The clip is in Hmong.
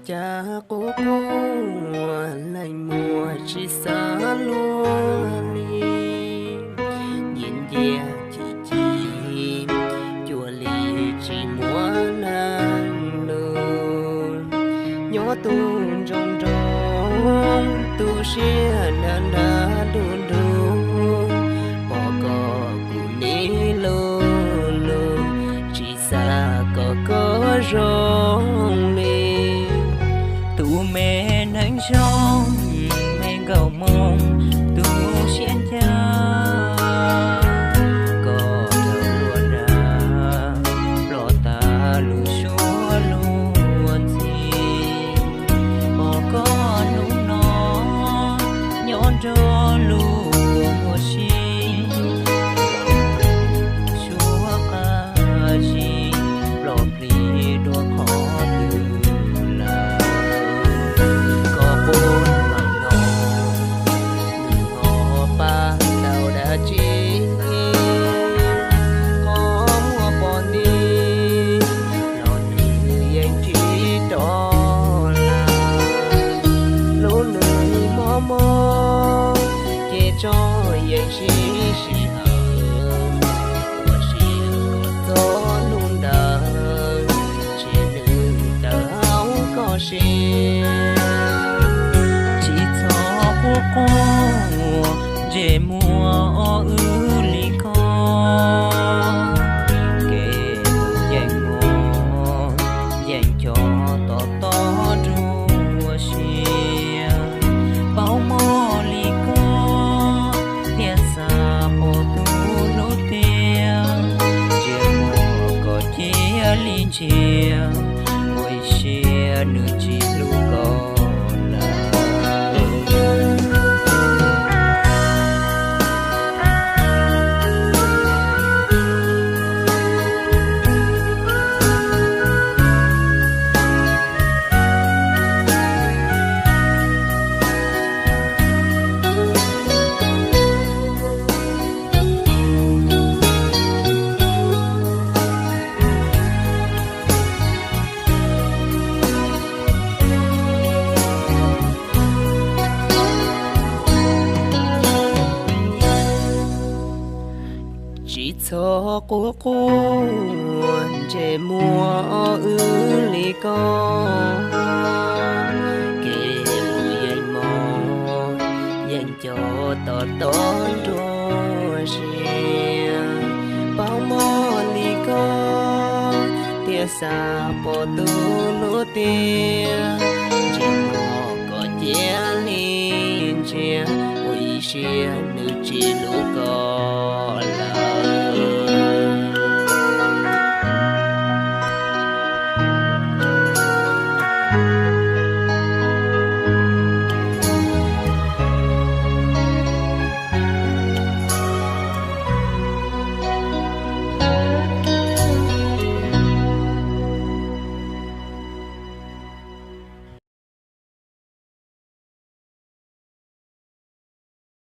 Cas quaj quaj leej muag tsis xav luag li, nim nciaj chim chim, cuag li tsis muaj neeg lus. Nyob tu nroo nroo, tu siab nrag nrag du du, pom koj kuv nim lub lus, tsis xav kom koj zoo li. Tus me neeg zoo, me nkauj Hmoob tus siab ncaj, koj raug luag dag, ploj tag lub suab lub ntxhi. Pom koj hnub no nyob nrog luag ua si, suab qab zib ploj plig dua qhov twg lawm. Koj quaj mas no, nws ho pab tau dab tsi? Qhov muag pom nti los nws yeej tsis rov lawm. Lub nws mob mob ces tso yeej sib sij hawm, ua si kom txog hnub ntawd, ntshe nws tawm hauv koj siab. Tsis txhob quaj quaj, ntsej muag o wb li ko, kev hlub yeej muaj, yeej cov tos tos nruab siab. Paub mob li ko, thiaj xav pom tus hlub tiag, ntsej muag kom cia li ntsia, ua ib siab nws tsis hlub koj lawm. Tsis txhob quaj quaj, ntsej muag o wb li ko, kev hlub yeej muaj, yeej cov tos tos nruab siab. Paub mob li ko, thiaj xav pom tus hlub tiag, ntsej muag kom cia li ntsia, ua ib siab nws tsis hlub koj.